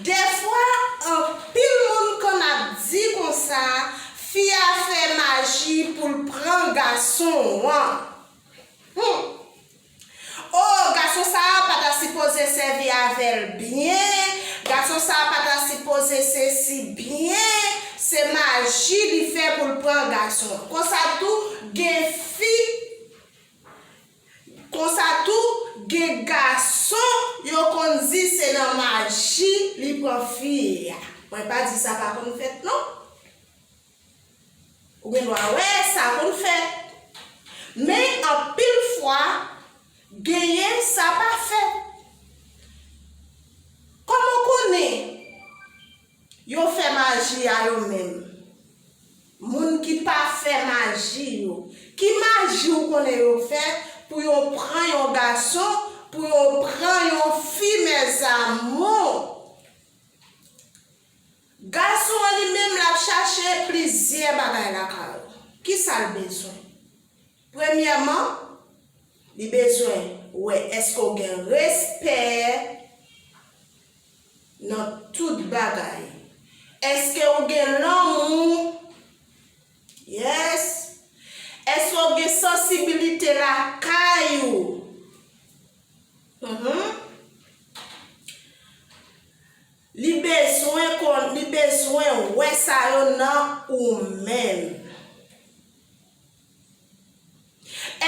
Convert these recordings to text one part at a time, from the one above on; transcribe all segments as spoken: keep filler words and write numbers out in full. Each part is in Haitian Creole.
Dèfwa, anpil moun konn ap di konsa, fi a fè maji pou l pran gason an. Hmm. O, gason sa a pa ta sipoze sèvi avè l byen, gason sa a pa ta sipoze sesi byen, se maji li fè pou l pran gason an. Konsa tou, gen fi, konsa tou, gen gason, yo konn di se nan maji li pran fi a. Mwen pa di sa pa konn fèt, non. Ou gen dwa wè sa konn fèt. Men anpil fwa, genyen sa pa fèt. Kòman w konnen yo fè maji a yo menm? Moun ki pa fè maji yo. Ki maji w konnen yo fè pou yo pran yon gason, pou yo pran yon fi, mes amours? Gason an li menm l ap chache plizyè bagay lakay ou. Kisa l bezwen? Premyèman, li bezwen wè èske w gen respè nan tout bagay. Èske w gen lanmou? Yes. Èske w gen sansibilite lakay ou? Mhm. Li bezwen kon, li bezwen wè sa yo nan ou menm.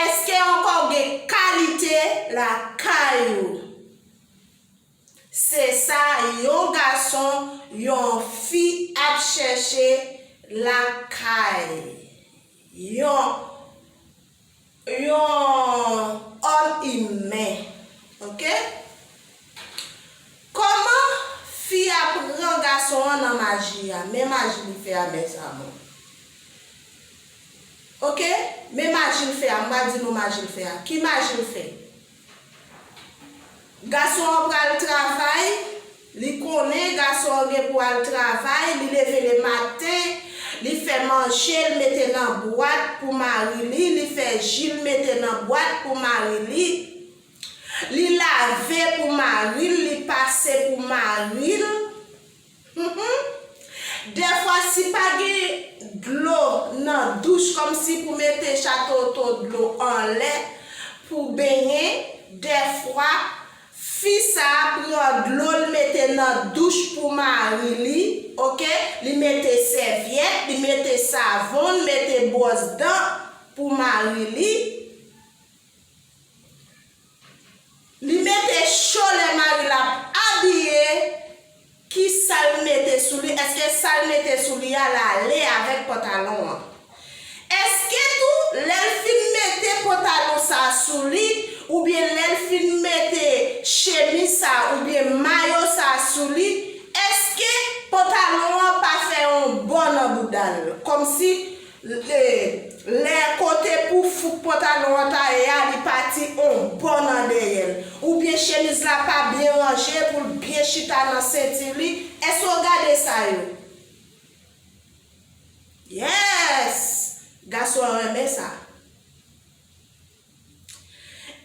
Èske ankò gen kalite lakay ou? Se sa yon gason, yon fi ap chèche lakay yon, yon òm imen. Oke? Kòman fi a pran gason an nan maji a? Men maji li fè a, mes amours. Oke? Men maji l fè a, m pral di nou maji l fè a. Ki maji l fè? Gason an pral travay, li konnen gason an gen pou al travay, li leve lematen, li fè manje, l mete nan bwat pou mari li, li fè ji, l mete nan bwat pou mari li. Li lave pou mari l, li pase pou mari l. Mhm. Dèfwa, si pa gen dlo nan douch, kòmsi pou mete chatoto dlo anlè, pou benyen, dèfwa, fi sa a pran dlo, l mete nan douch pou mari li, oke? Li mete sèvyèt, li mete savon, l mete bwòs dan pou mari li. Li mete cho lè mari l ap abiye. Ki sa l mete sou li? Èske sa l mete sou li a l ale avèk pantalon an? Èske tou, lè l fin mete pantalon sa a sou li, oubyen lè l fin mete chemiz sa a, oubyen mayo sa a sou li, èske pantalon an pa fè yon bò nan bouda l? Kòmsi Lè, lè kote pou fouk pantalon an ta ye a, li pati on bò nan dèyè l. Oubyen chemiz la pa byen ranje pou l byen chita nan senti li. Èske w gade sa yo? Yes! Gason an renmen sa.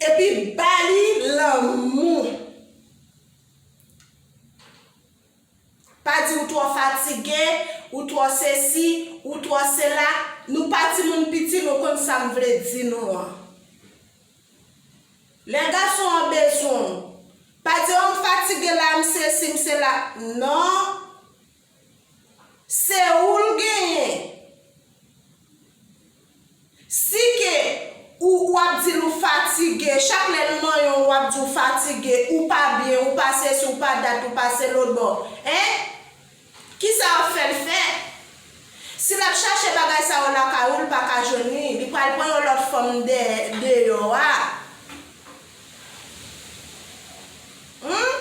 Epi ba li lanmou. Pa di ou twò fatige, ou twò sesi, ou twò sela. Nou pa timoun piti, nou konn sa m vle di nou an. Lè gason an bezwen w, pa di, o, m fatige la, m sesi, m sela. Non. Se ou l genyen. Si ke ou, w ap di l ou fatige, chak lè l manyen w, w ap di w fatige, ou pa byen, ou pa sesi, ou pa dat, ou pase lòtbò. Hein? Kisa w ap fè l fè? Si l ap chache bagay sa yo lakay ou, l pa ka jwenn li, li pral pran yon lòt fanm dè, deyò a. Hmm?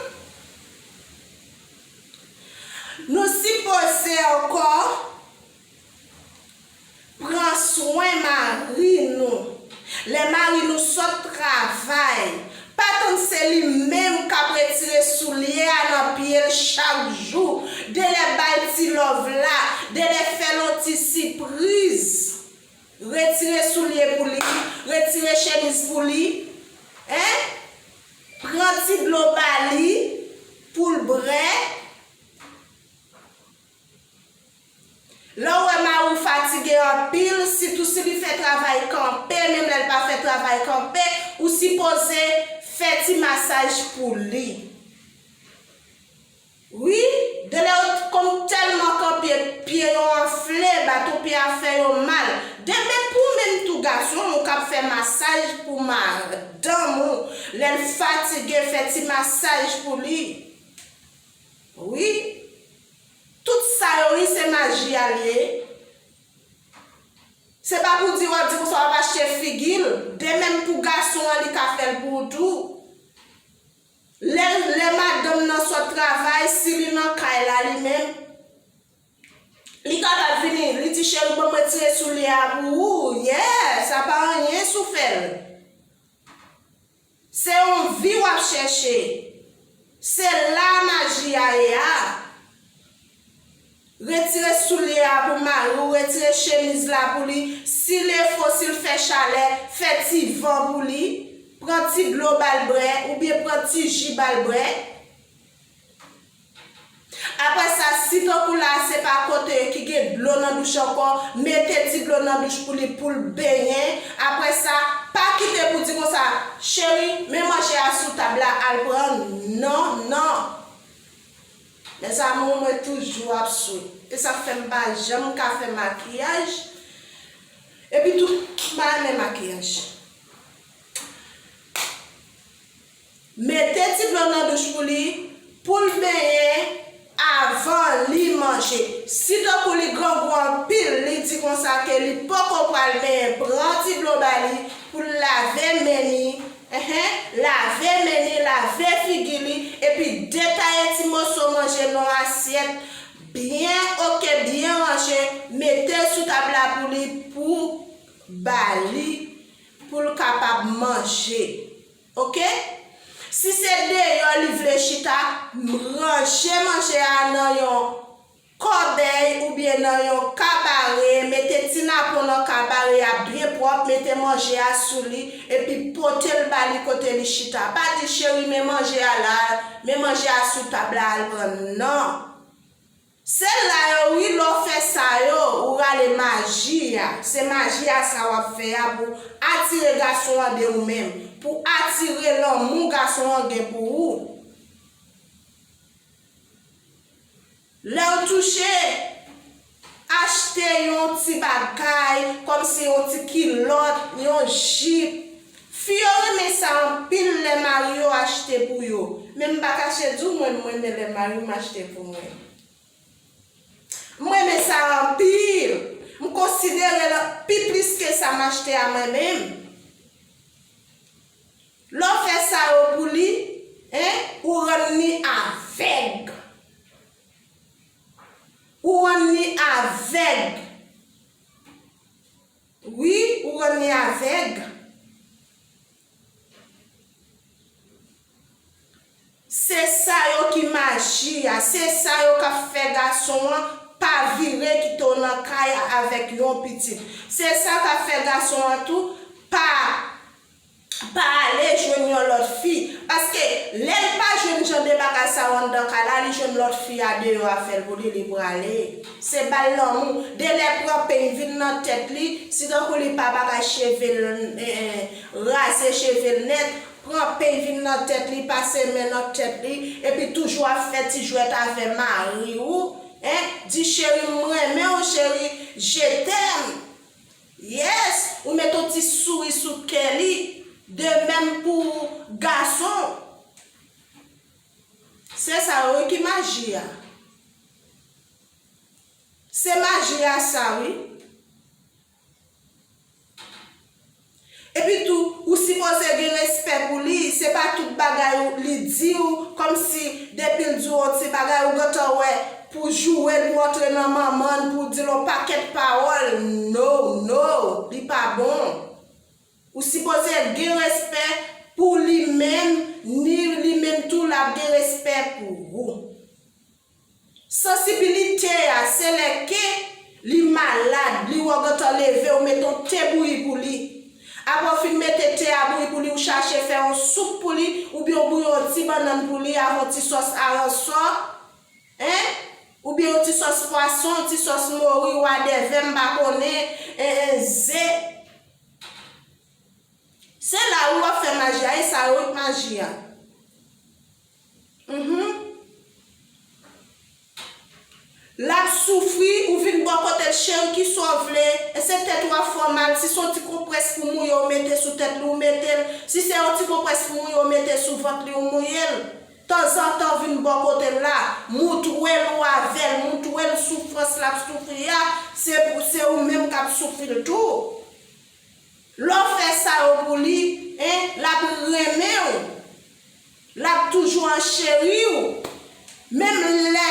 Nou sipoze ankò pran swen mari nou. Lè mari nou sot travay, pa tann se li menm k ap retire soulye a nan pye l chak jou, de lè bay ti love la, de lè fè l on ti sipriz. Retire soulye pou li, retire chemiz pou li, hein? Pran ti dlo ba li pou l bwè. Lè w wè mari w fatige anpil, sitou si li fè travay kanpe, menm lè l pa fè travay kanpe, ou sipoze fè ti masaj pou li. Wi, de lè yo konn tèlman kanpe, pye yo anfle, baton pye a fè yo mal. De menm pou menm tou gason, ou kab fè masaj pou madanm ou. Lè l fatige, fè ti masaj pou li. Wi. Tout sa yo, wi, se maji a l ye. Se pa pou di w ap di konsa w ap achte figi l. De menm pou gason an, li ka fè l pou ou tou. Lè, lè madanm nan sot travay, si li nan kay la li menm, li kapab vini, li di, "Cheri, ban m retire soulye a pou ou." Yeah, sa pa anyen si w fè l. Se yon vi w ap chèche. Se la maji a ye a. Retire soulye a pou mari w, retire chemiz la pou li. Si l e fo, si l fè chalè, fè ti van pou li. Pran ti dlo ba l bwè, oubyen pran ti ji ba l bwè. Apre sa, si tankou la se pa kote ki gen dlo nan douch ankò, mete ti dlo nan douch pou li, pou l benyen. Apre sa, pa kite pou di konsa, "Cheri, men manje a sou tab la, al pran." Non, non. Mes amours, mwen toujou ap swe. E sa k fè m pa janm ka fè makiyaj. Epi tou, m pa renmen makiyaj. Mete ti dlo nan douch pou li, pou l benyen avan li manje. Si tankou li grangou anpil, li di konsa ke li poko pral benyen, pran ti dlo ba li pou l lave men li, enhen, lave men li, lave figi li, epi detaye ti moso manje nan asyèt, byen oke, byen ranje, mete l sou tab la pou li, pou ba li, pou l kapab manje. Oke? Si se deyò li vle chita, ranje manje a nan yon kòbèy oubyen nan yon kabare, mete ti napon nan kabare a byen pwòp, mete manje a sou li, epi pote l ba li kote li chita. Pa di, "Cheri, men manje a la, men manje a sou tab la, al pran." Non. Se la yo wi, lè w fè sa yo, ou rale maji a. Se maji a sa w ap fè a pou atire gason an de ou menm, pou atire lanmou gason an gen pou ou. Lè w touche, achte yon ti bagay, kòmsi yon ti kilòt, yon jip. Fi yo renmen sa anpil lè mari yo achte pou yo. Men m pa kache di w, mwen, m renmen lè mari m achte pou mwen. M renmen sa anpil. M konsidere l pi plis ke sa m achte a mwen menm. Lè w fè sa yo pou li, en, ou rann li avèg. Ou rann li avèg. Wi, ou rann li avèg. Se sa yo ki maji a, se sa yo k ap fè gason an pa vire kite w nan kay avèk yon pitit. Se sa k ap fè gason an tou pa, pa ale jwenn yon lòt fi. Paske lè l pa jwenn jan de bagay sa yo anndan kay la, li jwenn lòt fi a deyò a fè l pou li, li prale. Se ba l lanmou. De lè pran peny vin nan tèt li, si tankou li pa bagay cheve l, eh, raze cheve l nèt, pran peny vin nan tèt li, pase men nan tèt li, epi toujou ap fè ti jwèt avè mari w, en, di, "Cheri, m renmen w, cheri, je t'aime." Yes, ou met yon ti souri sou kè li, de menm pou gason. Se sa yo wi ki maji a. Se maji a sa wi. Epi tou, ou sipoze gen respè pou li. Se pa tout bagay ou, li di w, kòmsi depi l di w yon ti bagay, ou gentan wè pou joure l, pou antre nan manman l, pou di l yon pakèt pawòl. No, no, li pa bon. Ou sipoze gen respè pou li menm, ni li menm tou l ap gen respè pou ou. Sansibilite a, se lè ke li malad, li wè w gentan leve, ou mete yon te bouyi pou li. Apre w fin mete te a bouyi pou li, ou chache fè yon soup pou li, oubyen w bouyi yon ti bannann pou li avè yon ti sòs aransò. En? Oubyen yon ti sòs pwason, yon ti sòs mori, wadèvè, m pa konnen, en, en, ze. Se la wi w ap fè maji a, e sa yo wi k maji a. Mhm. L ap soufri, ou vin bò kote l, cheri, kisa w vle? E se tèt ou ap fè w mal. Si se yon ti konprès pou mouye, ou mete sou tèt li, ou mete l. Si se yon ti konprès pou mouye, ou mete sou vant li, ou mouye l. Tanzantan, vin bò kote l la, moutwe l ou avè l, moutwe l soufrans l ap soufri a, se pou, se ou menm k ap soufri l tou. Lè w fè sa yo pou li, en, l ap renmen w. L ap toujou an cheri w. Menm lè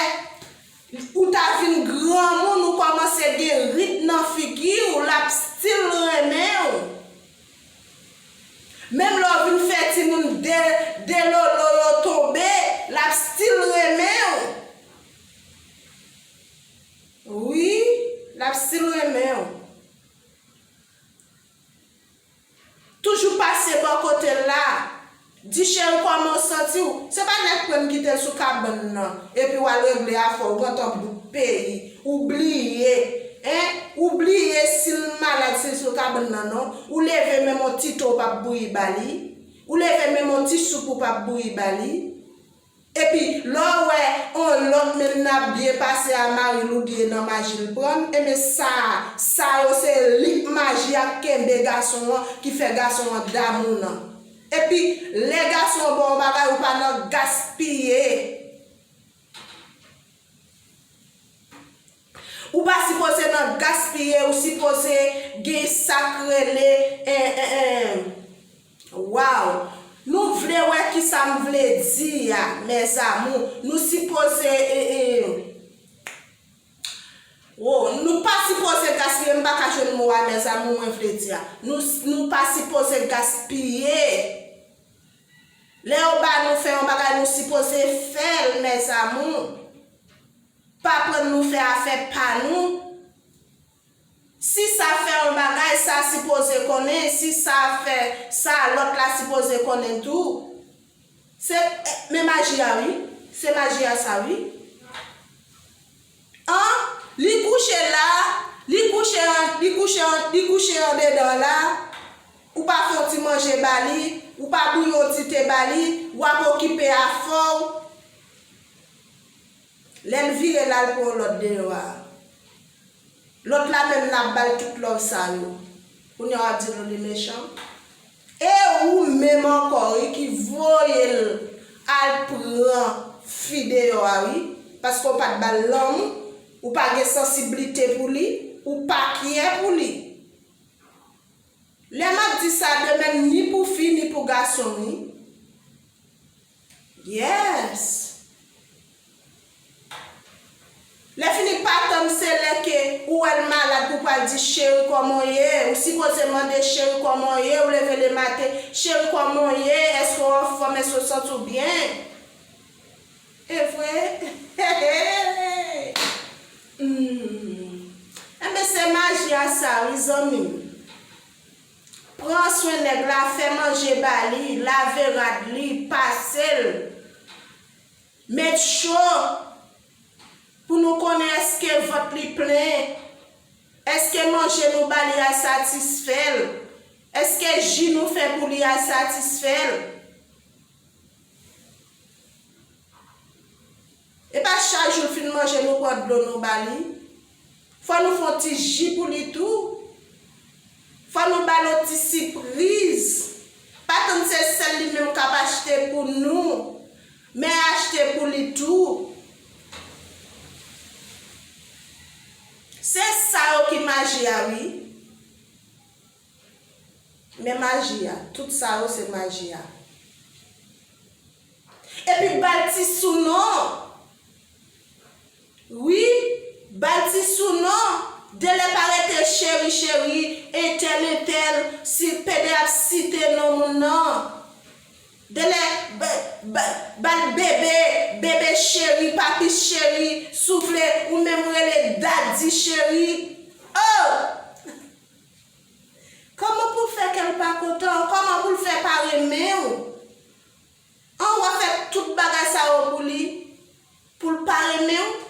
ou ta vin granmoun, ou kòmanse gen rid nan figi w, l ap still renmen w. Menm lè w vin fè timoun de, delolo yo tonbe, l ap still renmen w. Wi, l ap still renmen w. Toujou pase bò kote l la. Di cheri kòman w santi w. Se pa nèg pran kite l sou kabann nan. Epi w al regle afè w, ou gentan bout peyi. Ou bliye. En? Ou bliye si l malad, si l sou kabann nan, non. Ou leve menm yon ti to w p ap bouyi ba li. Ou leve menm yon ti soup ou p ap bouyi ba li. Epi, lè w wè on lòt menm n ap byen pase a mari l oubyen nan maji l pran l, enben sa, sa yo se li k maji a k kenbe gason an, ki fè gason an damou nan. Epi, lè gason an ba w yon bagay, ou pa nan gaspiye. Ou pa sipoze nan gaspiye, ou sipoze gen sa k rele, en, en, en, waw! Nou vle wè kisa m vle di a, mes amours. Nou sipoze, en, en, oh, nou pa sipoze gaspiye, m pa ka jwenn mo a, mes amours, mwen vle di a. Nou, nou pa sipoze gaspiye. Lè yo ba nou fè yon bagay, nou sipoze fè l, mes amours. Pa pran nou fè afè pa nou. Si sa fè yon bagay, sa sipoze konnen. Si sa fè sa, lòt la sipoze konnen tou. Se, men maji a wi. Se maji a sa wi. An, li kouche la, li kouche an, li kouche an, li kouche andedan la. Ou pa fè yon ti manje ba li, ou pa bouyi yon ti te ba li, w ap okipe afè w. Lè l vire l al pran yon lòt deyò a. Lòt la menm n ap ba l tout love sa yo. Kounye a w ap di nou li mechan. E ou menm ankò wi ki voye l al pran fi deyò a wi. Paske w pa t ba l lanmou, ou pa gen sansiblite pou li, ou pa kyè pou li. Lè m ap di sa de menm ni pou fi ni pou gason wi. Yes. Lè fini pa tann se lè ke ou wè l malad pou pral di cheri kòman w ye, ou sipoze mande cheri kòman w ye, ou leve le maten, cheri kòman w ye, èske w anfòm, èske w santi w byen? E vre? Hmm. Enben se maji a sa wi zanmi m. Pran swen nèg la, fè manje ba li, lave rad li, pase l. Met cho pou nou konnen èske vant li plen, èske manje nou ba li a satisfè l, èske ji nou fè pou li a satisfè l. E pa chak jou l fin manje nou pran dlo nou ba li. Fò nou fè yon ti ji pou li tou. Fò nou ba l yon ti sipriz. Pa tann se sèl li menm k ap achte pou nou, men achte pou li tou. Se sa yo ki maji a wi. Men maji a, tout sa yo se maji a. Epi ba l ti sounon. Wi, ba l ti sounon. Delè pa rete cheri, cheri, entèl, entèl, si pede ap site non moun nan. Delè ba, ba, ba l bebe, bebe cheri, papi cheri, si w vle, ou menm rele daddy cheri. Oh! Kòman pou w fè kè l pa kontan? Kòman pou l fè pa renmen w? An, w ap fè tout bagay sa yo pou li, pou l pa renmen w?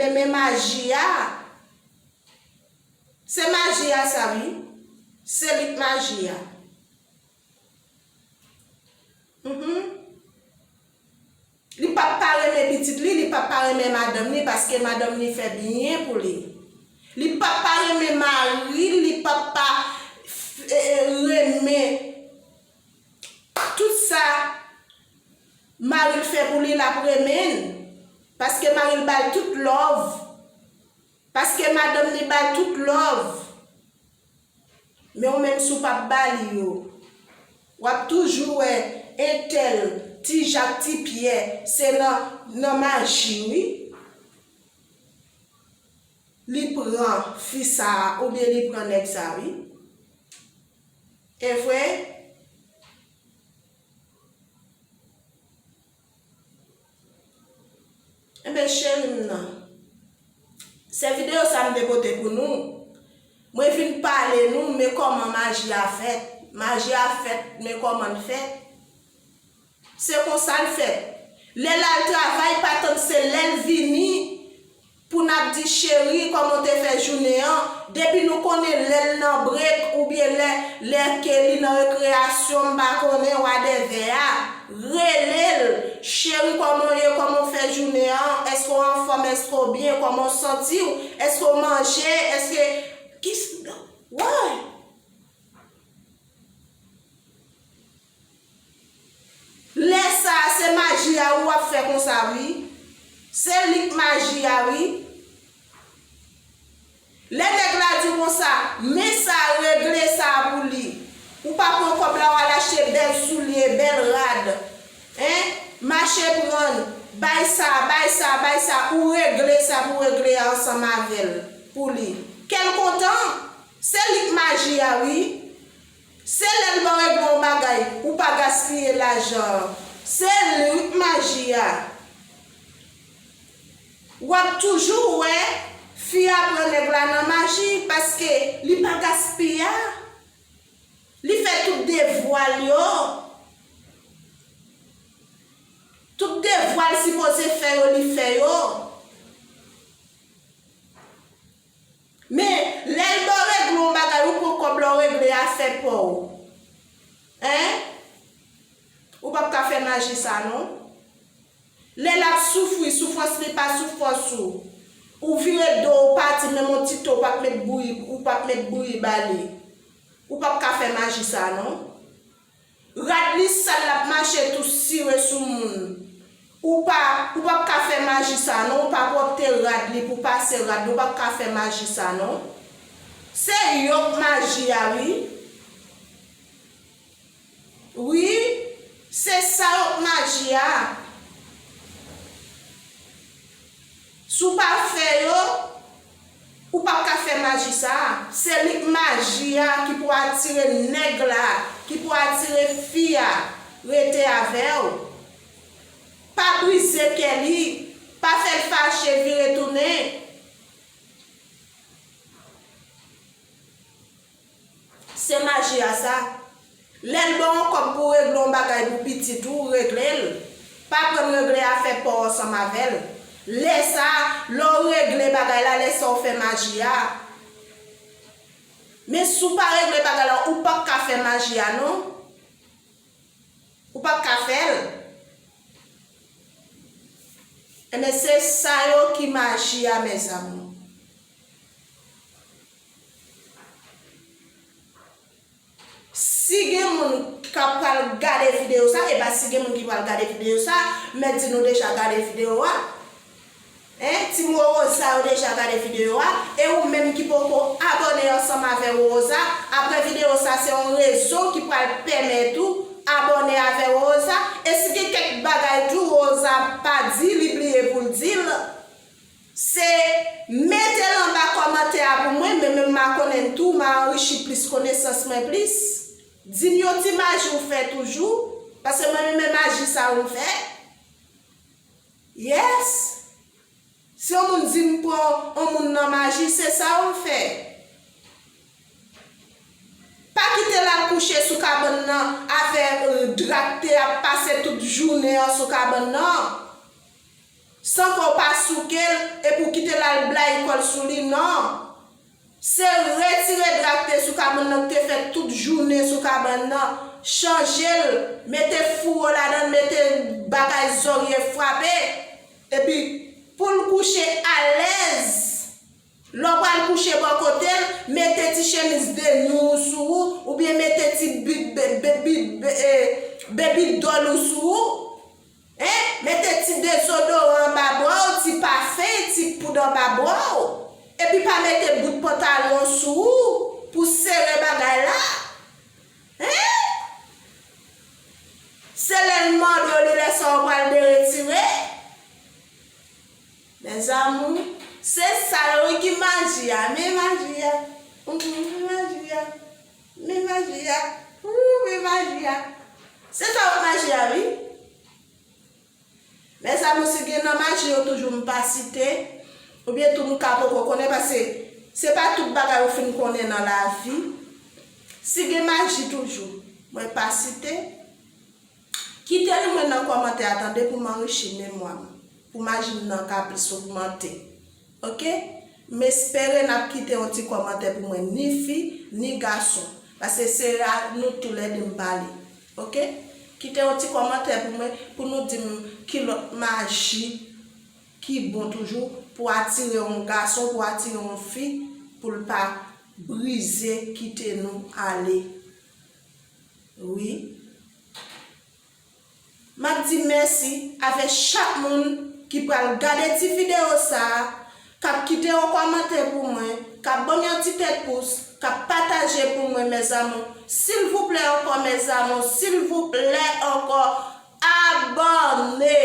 renmen maji a. Se maji a sa wi. Se li k maji a. Mhm. Li p ap pa renmen pitit li, li p ap pa renmen madanm li, paske madanm li fè byen pou li. Li p ap pa renmen mari l, li p ap pa, e, e, renmen tout sa mari l fè pou li, l ap renmen l. Paske mari l ba l tout love. Paske madanm li ba l tout love. Men ou menm si w p ap ba li yo, w ap toujou wè entèl, ti Jak, ti Pyè, se nan, nan maji wi. Li pran fi sa a, oubyen li pran nèg sa wi. E vre? Enben, cheri m nan, se videyo sa m te pote pou nou. Mwen vin pale nou, men kòman maji a fèt. Maji a fèt, men kòman l fèt. Se konsa l fèt. Lè l al travay, pa tann se lè l vini pou n ap di, cheri, kòman w te fè jounen an? Depi nou konnen lè l nan brek oubyen lè, lè ke li nan rekreyasyon, m pa konnen, wadèvè a, rele l. Cheri, kòman w ye? Kòman w fè jounen an? Èske w anfòm? Èske w byen? Kòman w santi w? Èske w manje? Èske, ki, woy! Lè sa a, se maji a wi w ap fè konsa wi. Se li k maji a wi. Lè nèg la di w konsa, men sa, regle sa pou li. Ou pa pran kòb la, w al achte bèl soulye, bèl rad. Hein? Mache pran, bay sa, bay sa, bay sa. Ou regle sa pou regle a ansanm avè l, pou li. Kè l kontan, se li k maji a wi. Se lè l ba w regle yon bagay, ou pa gaspiye lajan an. Se li wi k maji a. W ap toujou wè fi a pran nèg la nan maji, paske li pa gaspiye a. Li fè tout devwa l yo. Tout devwa l sipoze fè yo, li fè yo. Men, lè l ba w regle yon bagay, ou pran kòb la, w regle afè pa w. Hein? Ou p ap ka fè maji sa non. Lè l ap soufri, soufrans li pa soufrans ou. Ou vire do w pati, menm yon ti to ou p ap met bri, ou p ap met bri ba li. Ou p ap ka fè maji sa non. Rad li sal, l ap mache tou sire sou moun. Ou pa, ou p ap ka fè maji sa non, ou pa pwòpte rad li pou pase rad li, ou p ap ka fè maji sa non. Se yo k maji a wi. Wi, se sa yo k maji a. Si w pa fè yo, ou p ap ka fè maji sa a. Se li k maji a ki pou atire nèg la, ki pou atire fi a rete avè w. Pa brize kè li, pa fè l fache vire tounen. Se maji a sa. Lè l ba w yon kòb pou w regle yon bagay pou pitit ou, regle l. Pa pran regle afè pa w ansanm avè l. Lè sa, lè w regle bagay la, lè sa w fè maji a. Men si w pa regle bagay la, ou p ap ka fè maji a non. Ou p ap ka fè l. Enben, se sa yo ki maji a, mes amours. Si gen moun k ap pral gade videyo sa, e pa si gen moun ki pral gade videyo sa, m mèt di nou deja gade videyo a. Hein, Team Rosa yo deja gade videyo a, e ou menm ki poko abòne ansanm avè Rosa, apre videyo sa se yon rezon ki pral pèmèt ou abòne avè Rosa, e si gen kèk bagay tou Rosa pa di, li bliye pou l di l, se mete l anba kòmantè a pou mwen, men menm m a konnen tou, m a anrichi plis konesans mwen plis. Di m yon ti maji ou fè toujou, paske mwen renmen maji sa yo m fè. Yes. Si yon moun di m pran yon moun nan maji, se sa yo m fè. Pa kite l al kouche sou kabann nan avè, euh, dra k te ap pase tout jounen an sou kabann nan. san ke w pa souke l, epi w kite l al blayi kò l sou li, non. Se retire dra k te sou kabann nan, k te fè tout jounen sou kabann nan, chanje l, mete fouwo ladan l, mete bagay zòrye frape, epi pou l kouche alèz. Lè w pral kouche bò kote l, mete ti chemiz de nwi w sou ou, oubyen mete ti bi-, be-, be-, bi-, be-, e, baby doll ou sou ou. Hein? Mete ti dezodoran anba bra w, ti pafen, ti poud anba bra w. Epi pa mete bout pantalon sou ou pou sere bagay la. Hein? Se lè l mande w li lè sa w pral deretire. Mes amours, se sa yo wi ki maji a. Men maji a. Mhm, men maji a. Men maji a. Ooh, men maji a. Se sa yo maji a wi. Mes amours, si gen nan maji yo toujou m pa site, oubyen tou m ka poko konnen, paske se pa tout bagay ou fin konnen nan lavi. Si gen maji toujou, mwen pa site. Kite li mwen nan kòmantè a tande pou m anrichi memwa m, pou maji m nan ka plis ogmante. Oke? M espere n ap kite yon ti kòmantè pou mwen, ni fi, ni gason. Paske se a nou toulède m pale. Oke? Kite yon ti kòmantè pou mwen, pou nou di m ki lòt maji ki bon toujou pou atire yon gason, pou atire yon fi, pou l pa brize, kite nou ale. Wi. M ap di mèsi avèk chak moun ki pral gade ti videyo sa a, k ap kite yon kòmantè pou mwen, k ap ban m yon ti tèt pous, k ap pataje pou mwen, mes amours. Silvouplè ankò, mes amours, silvouplè ankò, abòne!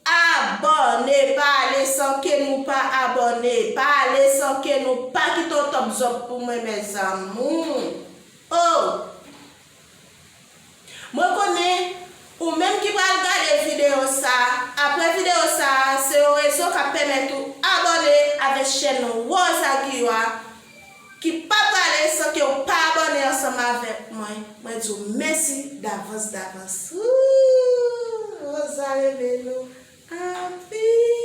Abòne! Pa ale san ke nou pa abòne! Pa ale san ke nou pa kite yon thumbs up pou mwen, mes amours! Oh! Mwen konnen ou menm ki pral gade videyo sa a, apre videyo sa a, se yon rezon k ap pèmèt ou abòne avèk chèn Rosa Guillot a, ki pa prale san ke w pa abòne ansanm avèk mwen. Mwen di w mèsi davans, davans. Ooh, Rosa leve nou anpil.